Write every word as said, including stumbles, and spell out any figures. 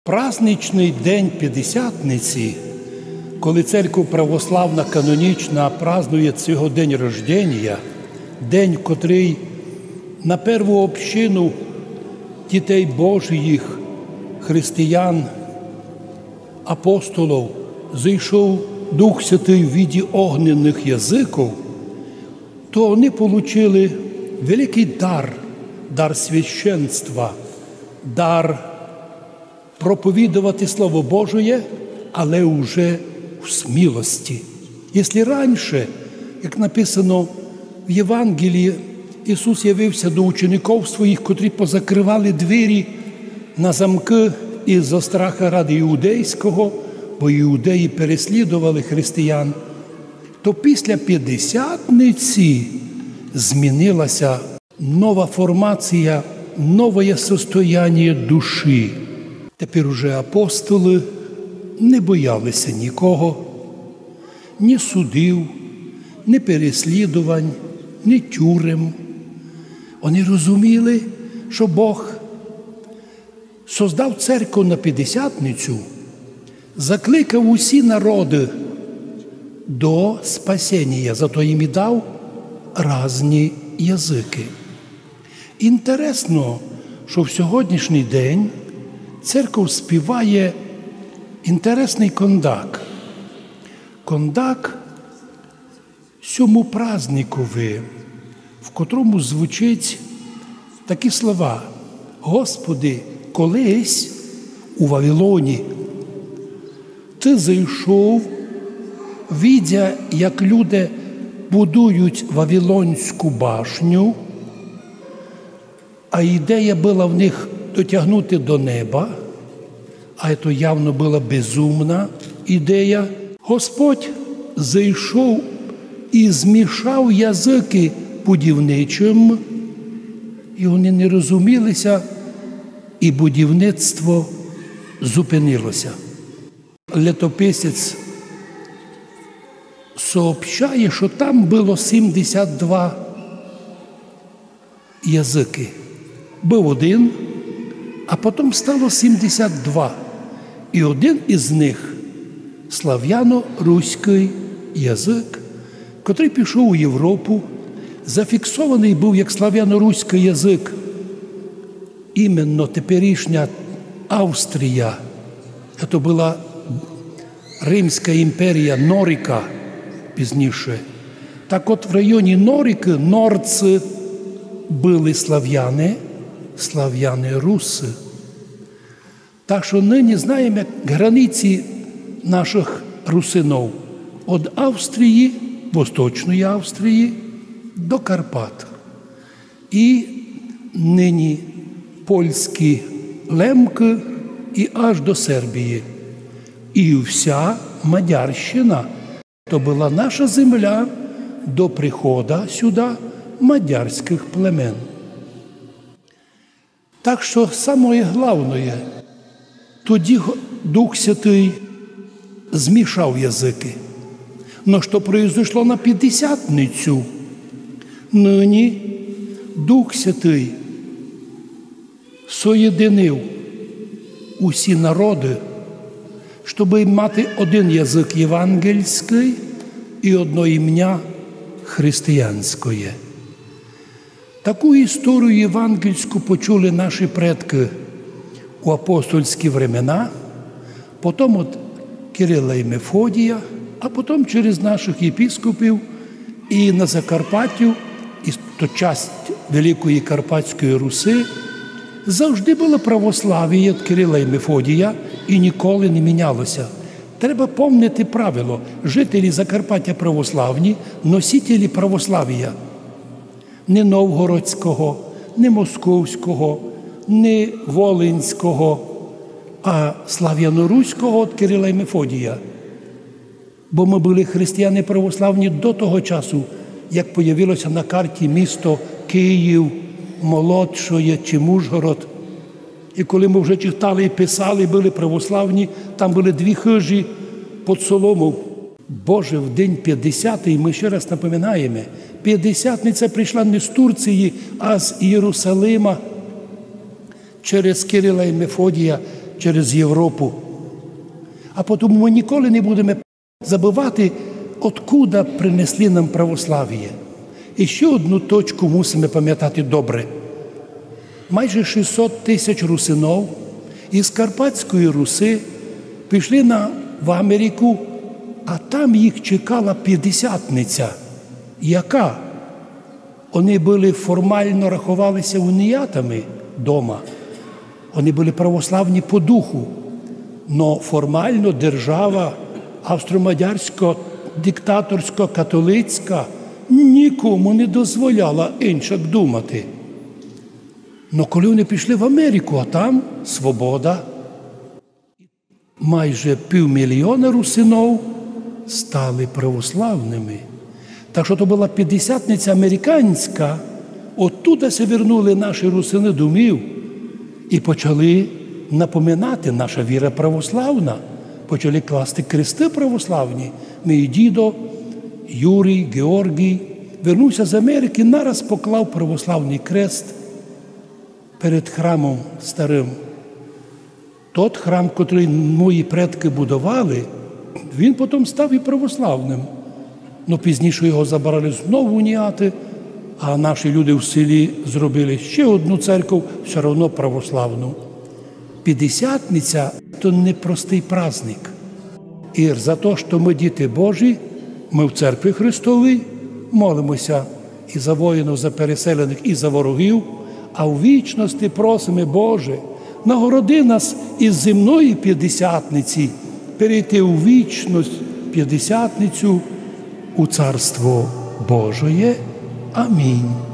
Праздничный день Пятдесятниці, коли церква православна канонічна празднує сього день рожденія, день, котрый на перву общину дітей Божиїх, християн, апостолов, зійшов Дух Святый в виді огненных языков, то они получили великый дар, дар священства, дар проповідовати Слово Божоє, але уже в смілости. Якщо раніше, як написано в Євангелії, Ісус явився до учеников своїх, котрі позакривали двері на замкы из-за страха ради іудейського, бо іудеї переслідовали християн, то після Пятдесятниці змінилася нова формація, новоє состояння душі. Тепер уже апостолы не боялися нікого, ні судів, ні переслідувань, ні тюрем. Они розуміли, што Бог создав церкву на Пятдесятницю, закликав усі народы до спасенія, зато їм і дав разні языкы. Інтересно, што в сьогоднішній день церква співає інтересный кондак. Кондак сьому праздникови, в котрому звучить такі слова: «Господи, колись у Вавилоні Ты зайшов, видя, як люди будують Вавилонську башню, а ідея была в них дотягнути до неба, а то явно была безумна ідея. Господь зайшов і змішав языкы будівничым, і они не розумілися, і будівництво зупинилося». Летописець сообщає, што там было сімдесят два языкы. Быв один, а потом стало сімдесят два. І один из них — славяно-руськый язык, котрый пішов у Європу, зафіксованый быв як славяно-руськый язык. Іменно теперішня Австрія, то была Римська імперія Норика пізніше. Так от в районі Норикы, Норцы, были славяне, славяне-русы. Так што нині знаєме, як границі нашых русинов од Австрії, Восточної Австрії, до Карпат. І нині польські Лемкы і аж до Сербії. І вся Мадярщина. То была наша земля до прихода сюда мадярськых племен. Так што самоє главноє, тоді Го-, Дух Святый змішав языкы. Но што произошло на Пятдесятницю? Нині Дух Святый соєдинив усі народы, штобы мати один язык євангельськый і одно імня християнськоє. Таку історію євангельську почули наші предкы у апостольські времена, потом од Кирила і Мефодія, а потом через нашых єпископів і на Закарпаттю, і то часть Великої Карпатської Руси, завжди было православіє од Кирила і Мефодія і ніколи не мінялося. Треба помнити правило: жителі Закарпаття православні, носителі православія. Не новгородського, не московського, не волинського, а славяноруського од Кирила і Мефодія. Бо мы были християни православні до того часу, як появилося на карті місто Київ, Молодшоє чи Мужгород. І коли мы вже читали і писали, были православні, там были дві хыжі під солому. Боже, в день пятдесятый, мы ще раз напоминаєме, Пятдесятниця прийшла не з Турції, а з Єрусалима через Кирила і Мефодія. через Європу. А потому мы ніколи не будеме забывати, откуда принесли нам православіє. І ще одну точку мусиме памятати добре. Майже шістсот тисяч русинов із Карпатської Руси пішли на, в Америку, а там їх чекала Пятдесятниця. Яка? Они были формално раховали ся уніатами дома. Они были православні по духу. Но формално держава австро-мадярська, диктаторська, католицька нікому не дозволяла иншак думати. Но коли они пішли в Америку, а там свобода, майже півмільйона русинов стали православными. Так што то была Пятдесятниця американська, оттуда ся вернули наші русины домів і почали напоминати: наша віра православна. Почали класти кресты православні. Мій дідо Юрій Георгій вернув ся з Америкы, нараз поклав православный крест перед храмом старым. Тот храм, котрый мої предкы будовали, він потом став і православным. Но пізніше його забрали знову уніаты, а наші люди в селі зробили ще одну церков, всьо равно православну. Пятдесятниця — то непростый праздник. І за то, што мы діти Божі, мы в Церкві Христовій молиме ся і за воїнів, за переселеных, і за ворогів, а в вічности просиме: Боже, нагороди нас із земної пятдесятниці перейти у вічность, пятдесятницю, у Царство Божоє. Амінь.